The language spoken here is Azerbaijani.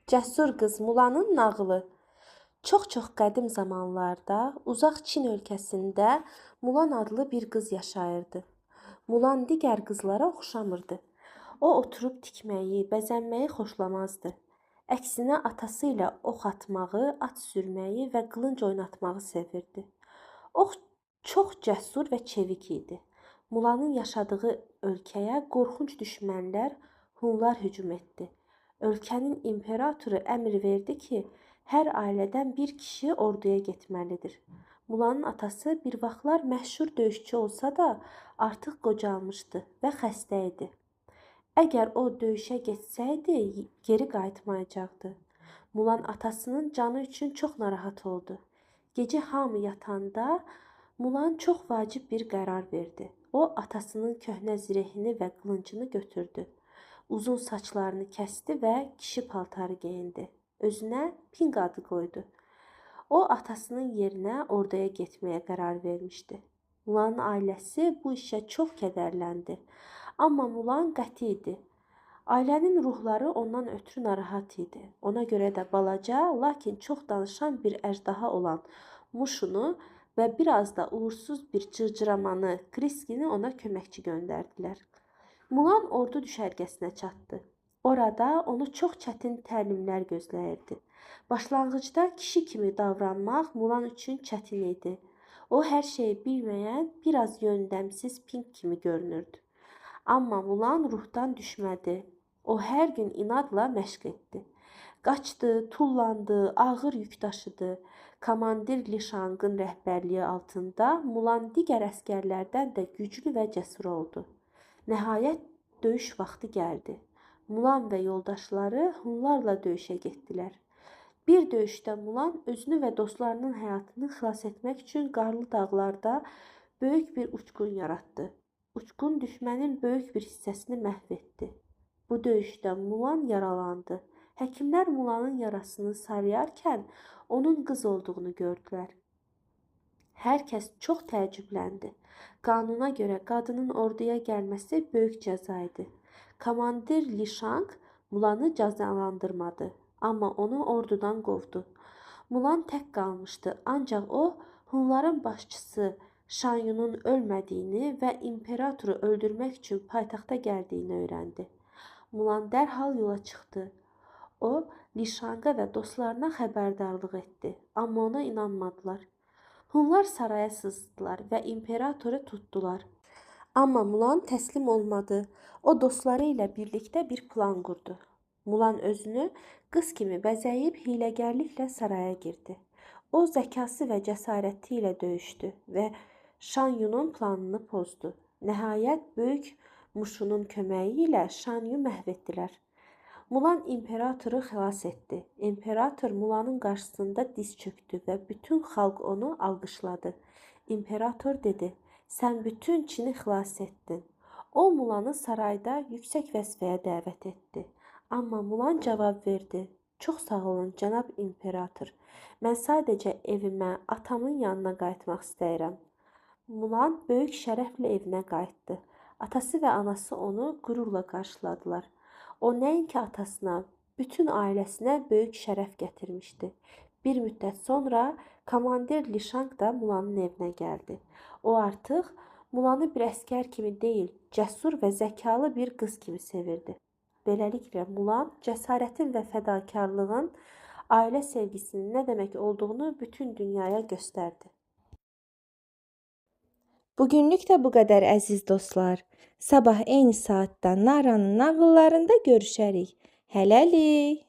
Cəsur qız Mulanın nağılı. Çox-çox qədim zamanlarda uzaq Çin ölkəsində Mulan adlı bir qız yaşayırdı. Mulan digər qızlara oxşamırdı. O oturub tikməyi, bəzənməyi xoşlamazdı. Əksinə atası ilə ox atmağı, at sürməyi və qılınc oynatmağı sevirdi. O çox cəsur və çevik idi. Mulanın yaşadığı ölkəyə qorxunc düşmənlər, Hunlar hücum etdi. Ölkənin imperatoru əmr verdi ki, hər ailədən bir kişi orduya getməlidir. Mulanın atası bir vaxtlar məşhur döyüşçü olsa da, artıq qocalmışdı və xəstə idi. Əgər o döyüşə getsəydi, geri qayıtmayacaqdı. Mulan atasının canı üçün çox narahat oldu. Gecə hamı yatanda Mulan çox vacib bir qərar verdi. O atasının köhnə zirehini və qılıncını götürdü. Uzun saçlarını kəsdi və kişi paltarı geyindi. Özünə Ping adı qoydu. O atasının yerinə orduya getməyə qərar vermişdi. Mulanın ailəsi bu işə çox kədərləndi. Amma Mulan qəti idi. Ailənin ruhları ondan ötrü narahat idi. Ona görə də balaca, lakin çox danışan bir əjdaha olan Muşunu və biraz da uğursuz bir cırcıramanı Kriskini ona köməkçi göndərdilər. Mulan ordu düşərgəsinə çatdı. Orada onu çox çətin təlimlər gözləyirdi. Başlanğıcda kişi kimi davranmaq Mulan üçün çətin idi. O hər şeyi bilməyən, biraz yöndəmsiz Pink kimi görünürdü. Amma Mulan ruhdan düşmədi. O hər gün inadla məşq etdi. Qaçdı, tullandı, ağır yük daşıdı. Komandir Li Şanqın rəhbərliyi altında Mulan digər əsgərlərdən də güclü və cəsur oldu. Nəhayət döyüş vaxtı gəldi. Mulan və yoldaşları Hunlarla döyüşə getdilər. Bir döyüşdə Mulan özünü və dostlarının həyatını xilas etmək üçün qarlı dağlarda böyük bir uçqun yaratdı. Uçqun düşmənin böyük bir hissəsini məhv etdi. Bu döyüşdə Mulan yaralandı. Həkimlər Mulanın yarasını sarıyarkən onun qız olduğunu gördülər. Hər kəs çox təəccübləndi. Qanuna görə qadının orduya gəlməsi böyük cəza idi. Komandir Li Şanq Mulanı cəzalandırmadı, amma onu ordudan qovdu. Mulan tək qalmışdı, ancaq o Hunların başçısı Şanyunun ölmədiyini və imperatoru öldürmək üçün paytaxta gəldiyini öyrəndi. Mulan dərhal yola çıxdı. O Li Şanqa və dostlarına xəbərdarlıq etdi, amma ona inanmadılar. Hunlar saraya sızdılar və imperatoru tutdular. Amma Mulan təslim olmadı. O dostları ilə birlikdə bir plan qurdu. Mulan özünü qız kimi bəzəyib hiyləgərliklə saraya girdi. O zəkası və cəsarəti ilə döyüşdü və Şanyunun planını pozdu. Nəhayət böyük Muşunun köməyi ilə Şanyu məhv etdilər. Mulan imperatoru xilas etdi. İmperator Mulanın qarşısında diz çökdü və bütün xalq onu alqışladı. İmperator dedi: "Sən bütün Çini xilas etdin." O Mulanı sarayda yüksək vəzifəyə dəvət etdi. Amma Mulan cavab verdi: "Çox sağ olun, cənab imperator. Mən sadəcə evimə, atamın yanına qayıtmaq istəyirəm." Mulan böyük şərəflə evinə qayıtdı. Atası və anası onu qürurla qarşıladılar. O nəinki atasına, bütün ailəsinə böyük şərəf gətirmişdi. Bir müddət sonra komandir Li Şanq da Mulanın evinə gəldi. O artıq Mulanı bir əsgər kimi deyil, cəsur və zəkalı bir qız kimi sevirdi. Beləliklə Mulan cəsarətin və fədakarlığın, ailə sevgisinin nə demək olduğunu bütün dünyaya göstərdi. Bugünlük də bu qədər əziz dostlar. Sabah eyni saatda Naranın nağıllarında görüşərik. Hələlik.